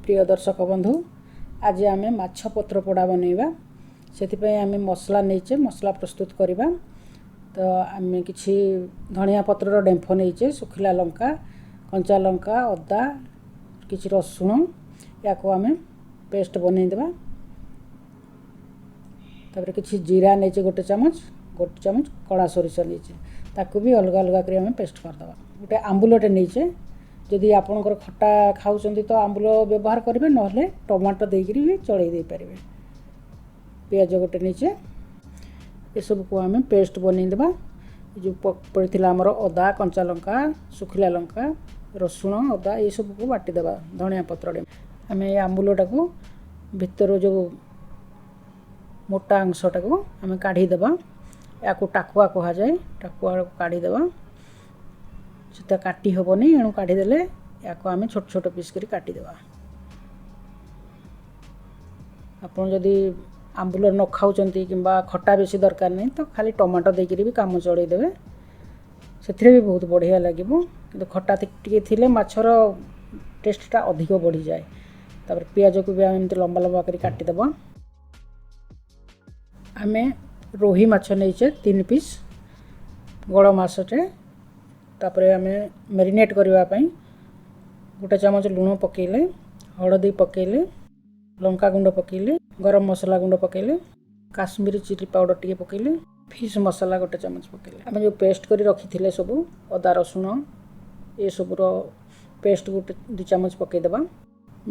ପ୍ରିୟ ଦର୍ଶକ ବନ୍ଧୁ, ଆଜି ଆମେ ମାଛ ପତ୍ର ପୋଡ଼ା ବନେଇବା। ସେଥିପାଇଁ ଆମେ ମସଲା ନେଇଛେ, ମସଲା ପ୍ରସ୍ତୁତ କରିବା। ତ ଆମେ କିଛି ଧନିଆ ପତ୍ରର ଡେମ୍ଫ ନେଇଛେ, ଶୁଖିଲା ଲଙ୍କା, କଞ୍ଚା ଲଙ୍କା, ଅଦା, କିଛି ରସୁଣ, ୟାକୁ ଆମେ ପେଷ୍ଟ ବନେଇଦେବା। ତାପରେ କିଛି ଜିରା ନେଇଛେ ଗୋଟେ ଚାମଚ, ଗୋଟେ ଚାମଚ କଳା ସୋରିଷ ନେଇଛେ, ତାକୁ ବି ଅଲଗା ଅଲଗା କରି ଆମେ ପେଷ୍ଟ କରିଦେବା। ଗୋଟେ ଆମ୍ବୁଲଟେ ନେଇଛେ, ଯଦି ଆପଣଙ୍କର ଖଟା ଖାଉଛନ୍ତି ତ ଆମ୍ବୁଲ ବ୍ୟବହାର କରିବେ, ନହେଲେ ଟମାଟୋ ଦେଇକରି ବି ଚଳେଇ ଦେଇପାରିବେ। ପିଆଜ ଗୋଟେ ନେଇଛେ, ଏସବୁକୁ ଆମେ ପେଷ୍ଟ ବନେଇଦେବା। ଏ ଯେଉଁ ପଡ଼ିଥିଲା ଆମର ଅଦା, କଞ୍ଚା ଲଙ୍କା, ଶୁଖିଲା ଲଙ୍କା, ରସୁଣ, ଅଦା, ଏସବୁକୁ ବାଟିଦେବା। ଧନିଆ ପତ୍ରରେ ଆମେ ଏ ଆମ୍ବୁଲଟାକୁ ଭିତରୁ ଯେଉଁ ମୋଟା ଅଂଶଟାକୁ ଆମେ କାଢ଼ିଦେବା। ଏହାକୁ ଟାକୁଆ କୁହାଯାଏ, ଟାକୁଆକୁ କାଢ଼ିଦେବା। ସେଟା କାଟି ହେବନି, ଏଣୁ କାଢ଼ିଦେଲେ ୟାକୁ ଆମେ ଛୋଟ ଛୋଟ ପିସ୍ କରି କାଟିଦେବା। ଆପଣ ଯଦି ଆମ୍ବୁଲ ନ ଖାଉଛନ୍ତି କିମ୍ବା ଖଟା ବେଶୀ ଦରକାର ନାହିଁ, ତ ଖାଲି ଟମାଟୋ ଦେଇକରି ବି କାମ ଚଳେଇଦେବେ, ସେଥିରେ ବି ବହୁତ ବଢ଼ିଆ ଲାଗିବ। କିନ୍ତୁ ଖଟା ଟିକେ ଥିଲେ ମାଛର ଟେଷ୍ଟଟା ଅଧିକ ବଢ଼ିଯାଏ। ତାପରେ ପିଆଜକୁ ବି ଆମେ ଏମିତି ଲମ୍ବା ଲମ୍ବା କରି କାଟିଦେବା। ଆମେ ରୋହି ମାଛ ନେଇଛେ 3 ପିସ୍, ଗଳ ମାଛଟେ। ତାପରେ ଆମେ ମ୍ୟାରିନେଟ୍ କରିବା ପାଇଁ ଗୋଟେ ଚାମଚ ଲୁଣ ପକାଇଲେ, ହଳଦୀ ପକାଇଲେ, ଲଙ୍କା ଗୁଣ୍ଡ ପକାଇଲେ, ଗରମ ମସଲା ଗୁଣ୍ଡ ପକାଇଲେ, କାଶ୍ମୀରୀ ଚିଲି ପାଉଡ଼ର ଟିକେ ପକାଇଲେ, ଫିସ୍ ମସଲା ଗୋଟେ ଚାମଚ ପକାଇଲେ। ଆମେ ଯେଉଁ ପେଷ୍ଟ କରି ରଖିଥିଲେ ସବୁ ଅଦା ରସୁଣ ଏସବୁର ପେଷ୍ଟ ଗୋଟେ 2 ଚାମଚ ପକାଇଦେବା।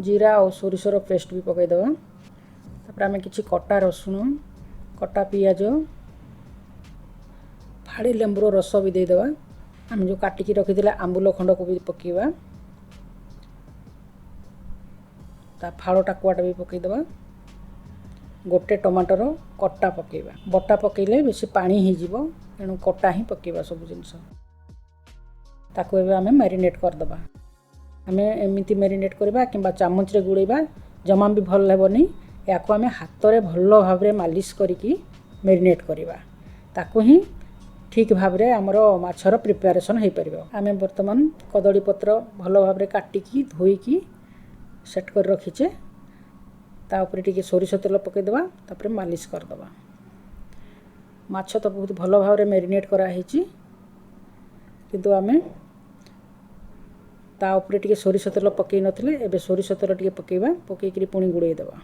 ଜିରା ଆଉ ସୋରିଷର ପେଷ୍ଟ ବି ପକାଇଦେବା। ତାପରେ ଆମେ କିଛି କଟା ରସୁଣ, କଟା ପିଆଜ, ଫାଡ଼ି ଲେମ୍ବୁର ରସ ବି ଦେଇଦେବା। ଆମେ ଯେଉଁ କାଟିକି ରଖିଥିଲେ ଆମ୍ବୁଲ ଖଣ୍ଡକୁ ବି ପକାଇବା, ତା ଫାଳ ଟାକୁଆଟା ବି ପକାଇଦେବା। ଗୋଟେ ଟମାଟୋର କଟା ପକାଇବା, ବଟା ପକାଇଲେ ବେଶୀ ପାଣି ହେଇଯିବ, ତେଣୁ କଟା ହିଁ ପକାଇବା ସବୁ ଜିନିଷ। ତାକୁ ଏବେ ଆମେ ମ୍ୟାରିନେଟ୍ କରିଦେବା। ଆମେ ଏମିତି ମ୍ୟାରିନେଟ୍ କରିବା କିମ୍ବା ଚାମଚରେ ଗୋଳେଇବା ଜମା ବି ଭଲ ହେବନି। ଏହାକୁ ଆମେ ହାତରେ ଭଲ ଭାବରେ ମାଲିସ କରିକି ମ୍ୟାରିନେଟ୍ କରିବା, ତାକୁ ହିଁ ଠିକ୍ ଭାବରେ ଆମର ମାଛର ପ୍ରିପାରେସନ୍ ହେଇପାରିବ। ଆମେ ବର୍ତ୍ତମାନ କଦଳୀ ପତ୍ର ଭଲ ଭାବରେ କାଟିକି ଧୋଇକି ସେଟ୍ କରି ରଖିଛେ। ତା ଉପରେ ଟିକେ ସୋରିଷ ତେଲ ପକାଇଦେବା, ତାପରେ ମାଲିସ କରିଦେବା। ମାଛ ତ ବହୁତ ଭଲ ଭାବରେ ମ୍ୟାରିନେଟ୍ କରାହେଇଛି, କିନ୍ତୁ ଆମେ ତା ଉପରେ ଟିକେ ସୋରିଷ ତେଲ ପକାଇ ନଥିଲେ, ଏବେ ସୋରିଷ ତେଲ ଟିକେ ପକାଇବା, ପକାଇକିରି ପୁଣି ଗୋଳେଇ ଦେବା।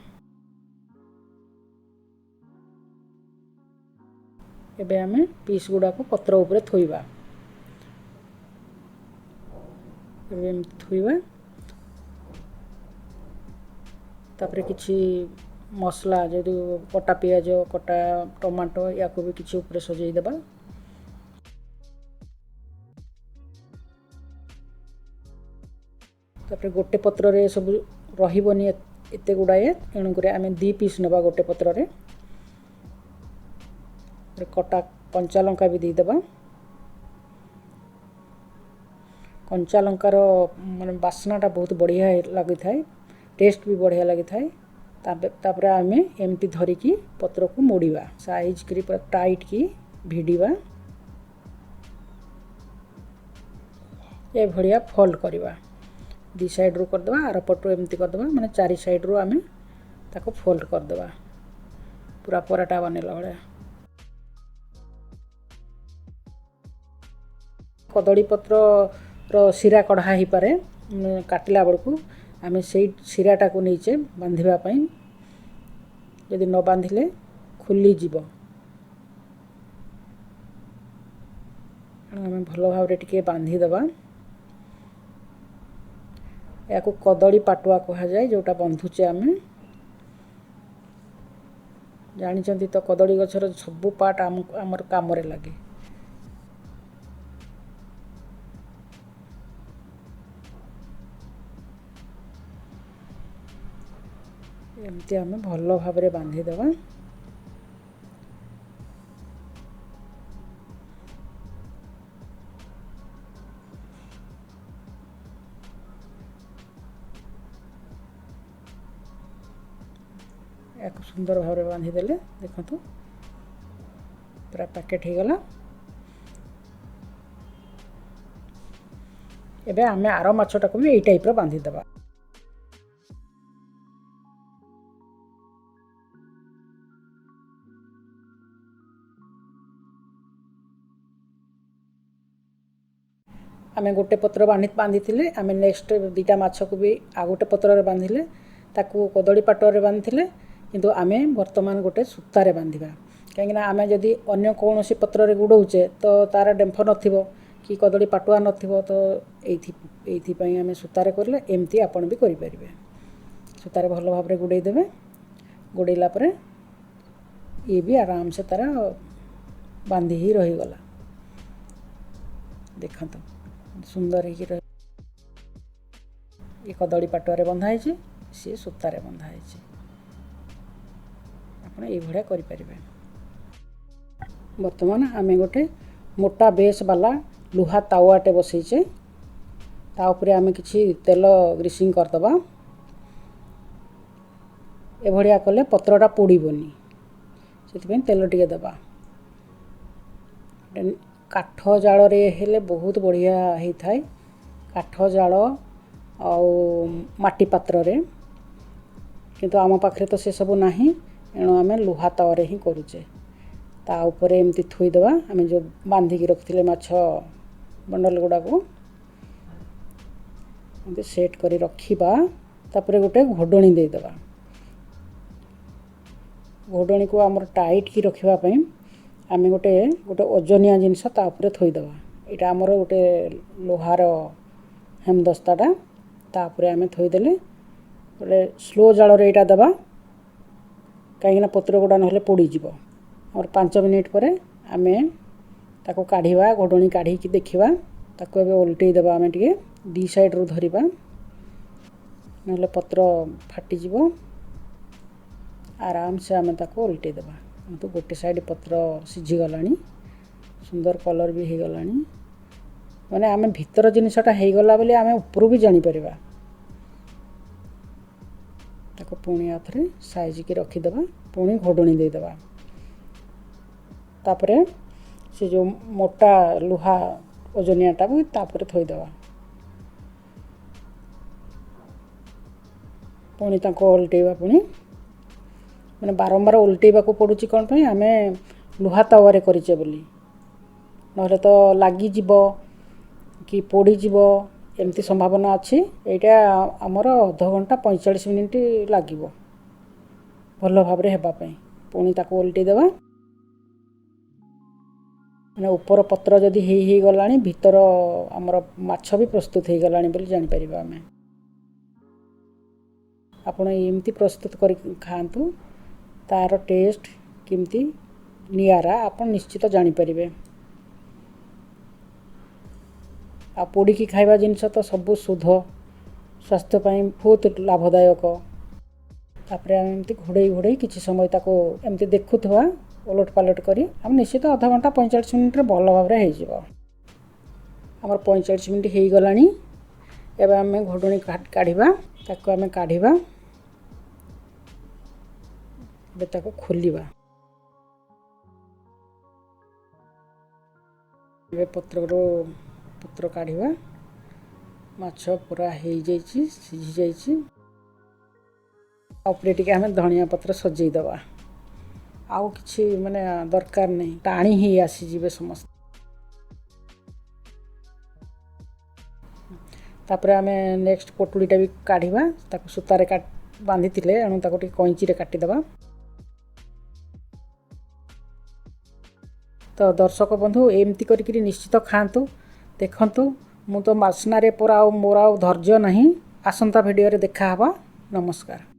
ଏବେ ଆମେ ପିସ୍ ଗୁଡ଼ାକୁ ପତ୍ର ଉପରେ ଥୋଇବା। ଏବେ ଏମିତି ଥୋଇବା। ତାପରେ କିଛି ମସଲା, ଯଦି କଟା ପିଆଜ, କଟା ଟମାଟୋ, ୟାକୁ ବି କିଛି ଉପରେ ସଜେଇ ଦେବା। ତାପରେ ଗୋଟେ ପତ୍ରରେ ସବୁ ରହିବନି ଏତେ ଗୁଡ଼ାଏ, ତେଣୁକରି ଆମେ 2 ପିସ୍ ନେବା ଗୋଟେ ପତ୍ରରେ। କଟା କଞ୍ଚା ଲଙ୍କା ବି ଦେଇଦେବା। କଞ୍ଚା ଲଙ୍କାର ମାନେ ବାସ୍ନାଟା ବହୁତ ବଢ଼ିଆ ଲାଗିଥାଏ, ଟେଷ୍ଟ ବି ବଢ଼ିଆ ଲାଗିଥାଏ। ତାପରେ ଆମେ ଏମିତି ଧରିକି ପତ୍ରକୁ ମୋଡ଼ିବା, ସାଇଜ୍ କରି ପୁରା ଟାଇଟ୍ କି ଭିଡ଼ିବା, ଏଭଳିଆ ଫୋଲ୍ଡ କରିବା। 2 ସାଇଡ଼୍ରୁ କରିଦେବା, ଆର ପଟରୁ ଏମିତି କରିଦେବା, ମାନେ 4 ସାଇଡ଼୍ରୁ ଆମେ ତାକୁ ଫୋଲ୍ଡ କରିଦେବା, ପୁରା ପରଟା ବନେଇଲା ଭଳିଆ। କଦଳୀ ପତ୍ରର ଶିରା କଢ଼ା ହେଇପାରେ, କାଟିଲା ବେଳକୁ ଆମେ ସେଇ ଶିରାଟାକୁ ନେଇଛେ ବାନ୍ଧିବା ପାଇଁ, ଯଦି ନ ବାନ୍ଧିଲେ ଖୋଲିଯିବ। ତେଣୁ ଆମେ ଭଲ ଭାବରେ ଟିକେ ବାନ୍ଧିଦେବା। ଏହାକୁ କଦଳୀ ପାଟୁଆ କୁହାଯାଏ, ଯେଉଁଟା ବାନ୍ଧୁଛେ ଆମେ। ଜାଣିଛନ୍ତି ତ, କଦଳୀ ଗଛର ସବୁ ପାର୍ଟ ଆମର କାମରେ ଲାଗେ। ଏମିତି ଆମେ ଭଲ ଭାବରେ ବାନ୍ଧିଦେବା। ଏହାକୁ ସୁନ୍ଦର ଭାବରେ ବାନ୍ଧିଦେଲେ ଦେଖନ୍ତୁ ପୁରା ପ୍ୟାକେଟ୍ ହେଇଗଲା। ଏବେ ଆମେ ଆର ମାଛଟାକୁ ବି ଏଇ ଟାଇପ୍ର ବାନ୍ଧିଦେବା। ଆମେ ଗୋଟେ ପତ୍ର ବାନ୍ଧିଥିଲେ, ଆମେ ନେକ୍ସଟ 2ଟା ମାଛକୁ ବି ଆଉ ଗୋଟେ ପତ୍ରରେ ବାନ୍ଧିଲେ, ତାକୁ କଦଳୀ ପାଟୁଆରେ ବାନ୍ଧିଥିଲେ। କିନ୍ତୁ ଆମେ ବର୍ତ୍ତମାନ ଗୋଟେ ସୂତାରେ ବାନ୍ଧିବା, କାହିଁକିନା ଆମେ ଯଦି ଅନ୍ୟ କୌଣସି ପତ୍ରରେ ଗୁଡ଼ଉଛେ ତ ତା'ର ଡେମ୍ଫ ନଥିବ କି କଦଳୀ ପାଟୁଆ ନଥିବ। ତ ଏଇଥିପାଇଁ ଆମେ ସୂତାରେ କଲେ। ଏମିତି ଆପଣ ବି କରିପାରିବେ। ସୂତାରେ ଭଲ ଭାବରେ ଗୁଡ଼େଇ ଦେବେ। ଗୁଡ଼େଇଲା ପରେ ଇଏ ବି ଆରାମସେ ତା'ର ବାନ୍ଧି ହେଇ ରହିଗଲା। ଦେଖନ୍ତୁ, ସୁନ୍ଦର ହେଇକି ରହି। ଏ କଦଳୀ ପାଟୁଆରେ ବନ୍ଧା ହେଇଛି, ସିଏ ସୂତାରେ ବନ୍ଧା ହେଇଛି। ଆପଣ ଏଇଭଳିଆ କରିପାରିବେ। ବର୍ତ୍ତମାନ ଆମେ ଗୋଟେ ମୋଟା ବେସ୍ ବାଲା ଲୁହା ତାୱାଟେ ବସେଇଛେ। ତା ଉପରେ ଆମେ କିଛି ତେଲ ଗ୍ରୀସିଂ କରିଦେବା। ଏଭଳିଆ କଲେ ପତ୍ରଟା ପୋଡ଼ିବନି, ସେଥିପାଇଁ ତେଲ ଟିକେ ଦେବା। କାଠ ଜାଳରେ ହେଲେ ବହୁତ ବଢ଼ିଆ ହେଇଥାଏ, କାଠ ଜାଳ ଆଉ ମାଟି ପାତ୍ରରେ। କିନ୍ତୁ ଆମ ପାଖରେ ତ ସେସବୁ ନାହିଁ, ଏଣୁ ଆମେ ଲୁହା ତାୱାରେ ହିଁ କରୁଛେ। ତା ଉପରେ ଏମିତି ଥୋଇଦେବା ଆମେ ଯେଉଁ ବାନ୍ଧିକି ରଖିଥିଲେ ମାଛ ବଣ୍ଡଲ ଗୁଡ଼ାକୁ, ଏମିତି ସେଟ୍ କରି ରଖିବା। ତାପରେ ଗୋଟେ ଘୋଡ଼ଣୀ ଦେଇଦେବା। ଘୋଡ଼ଣୀକୁ ଆମର ଟାଇଟ୍ କି ରଖିବା ପାଇଁ ଆମେ ଗୋଟେ ଗୋଟେ ଓଜନିଆ ଜିନିଷ ତା ଉପରେ ଥୋଇଦେବା। ଏଇଟା ଆମର ଗୋଟେ ଲୁହାର ହେମଦସ୍ତାଟା, ତା ଉପରେ ଆମେ ଥୋଇଦେଲେ ଗୋଟେ ସ୍ଲୋ ଜାଳରେ ଏଇଟା ଦେବା, କାହିଁକିନା ପତ୍ର ଗୁଡ଼ା ନହେଲେ ପୋଡ଼ିଯିବ। ଆମର 5 ମିନିଟ୍ ପରେ ଆମେ ତାକୁ କାଢ଼ିବା, ଘୋଡ଼ଣୀ କାଢ଼ିକି ଦେଖିବା। ତାକୁ ଏବେ ଓଲଟେଇ ଦେବା। ଆମେ ଟିକେ ଦୁଇ ସାଇଡ଼ରୁ ଧରିବା, ନହେଲେ ପତ୍ର ଫାଟିଯିବ। ଆରାମସେ ଆମେ ତାକୁ ଓଲଟେଇ ଦେବା। କିନ୍ତୁ ଗୋଟେ ସାଇଡ଼ ପତ୍ର ସିଝିଗଲାଣି, ସୁନ୍ଦର କଲର୍ ବି ହେଇଗଲାଣି। ମାନେ ଆମେ ଭିତର ଜିନିଷଟା ହେଇଗଲା ବୋଲି ଆମେ ଉପରୁ ବି ଜାଣିପାରିବା। ତାକୁ ପୁଣି ଆଉ ଥରେ ସାଇଜିକି ରଖିଦେବା, ପୁଣି ଘୋଡ଼ଣୀ ଦେଇଦେବା। ତାପରେ ସେ ଯେଉଁ ମୋଟା ଲୁହା ଓଜନିଆଟାକୁ ତାପରେ ଥୋଇଦେବା। ପୁଣି ତାକୁ ଓଲଟେଇବା। ପୁଣି ମାନେ ବାରମ୍ବାର ଓଲଟେଇବାକୁ ପଡ଼ୁଛି। କ'ଣ ପାଇଁ? ଆମେ ଲୁହା ତାୱାରେ କରିଛେ ବୋଲି, ନହେଲେ ତ ଲାଗିଯିବ କି ପୋଡ଼ିଯିବ, ଏମିତି ସମ୍ଭାବନା ଅଛି। ଏଇଟା ଆମର ଅଧଘଣ୍ଟା 45 ମିନିଟ୍ ଲାଗିବ ଭଲ ଭାବରେ ହେବା ପାଇଁ। ପୁଣି ତାକୁ ଓଲଟେଇ ଦେବା। ମାନେ ଉପର ପତ୍ର ଯଦି ହେଇ ହେଇଗଲାଣି, ଭିତର ଆମର ମାଛ ବି ପ୍ରସ୍ତୁତ ହେଇଗଲାଣି ବୋଲି ଜାଣିପାରିବା ଆମେ। ଆପଣ ଏମିତି ପ୍ରସ୍ତୁତ କରି ଖାଆନ୍ତୁ, ତା'ର ଟେଷ୍ଟ କେମିତି ନିଆରା ଆପଣ ନିଶ୍ଚିତ ଜାଣିପାରିବେ। ଆଉ ପୋଡ଼ିକି ଖାଇବା ଜିନିଷ ତ ସବୁ ଶୁଦ୍ଧ, ସ୍ୱାସ୍ଥ୍ୟ ପାଇଁ ବହୁତ ଲାଭଦାୟକ। ତାପରେ ଆମେ ଏମିତି ଘୋଡ଼େଇ ଘୋଡ଼େଇ କିଛି ସମୟ ତାକୁ ଏମିତି ଦେଖୁଥିବା, ଓଲଟ ପାଲଟ କରି। ଆମେ ନିଶ୍ଚିତ ଅଧଘଣ୍ଟା 45 ମିନିଟ୍ରେ ଭଲ ଭାବରେ ହେଇଯିବ। ଆମର 45 ମିନିଟ୍ ହେଇଗଲାଣି। ଏବେ ଆମେ ଘୋଡ଼ଣୀ କାଢ଼ିବା। ତାକୁ ଆମେ କାଢ଼ିବା, ଏବେ ତାକୁ ଖୋଲିବା। ଏବେ ପତ୍ରରୁ ପତ୍ର କାଢ଼ିବା। ମାଛ ପୁରା ହେଇଯାଇଛି, ସିଝି ଯାଇଛି। ଉପରେ ଟିକେ ଆମେ ଧନିଆ ପତ୍ର ସଜେଇ ଦେବା। ଆଉ କିଛି ମାନେ ଦରକାର ନାହିଁ, ଟାଣି ହେଇ ଆସିଯିବେ ସମସ୍ତେ। ତାପରେ ଆମେ ନେକ୍ସଟ ପୋଟୁଳିଟା ବି କାଢ଼ିବା। ତାକୁ ସୂତାରେ ବାନ୍ଧିଥିଲେ, ଏଣୁ ତାକୁ ଟିକେ କଇଁଚିରେ କାଟିଦେବା। ତ ଦର୍ଶକ ବନ୍ଧୁ, ଏମିତି କରିକିରି ନିଶ୍ଚିତ ଖାଆନ୍ତୁ। ଦେଖନ୍ତୁ, ମୁଁ ତ ବାସ୍ନାରେ ପୁରା ଆଉ ମୋର ଆଉ ଧୈର୍ଯ୍ୟ ନାହିଁ। ଆସନ୍ତା ଭିଡ଼ିଓରେ ଦେଖା ହେବା। ନମସ୍କାର।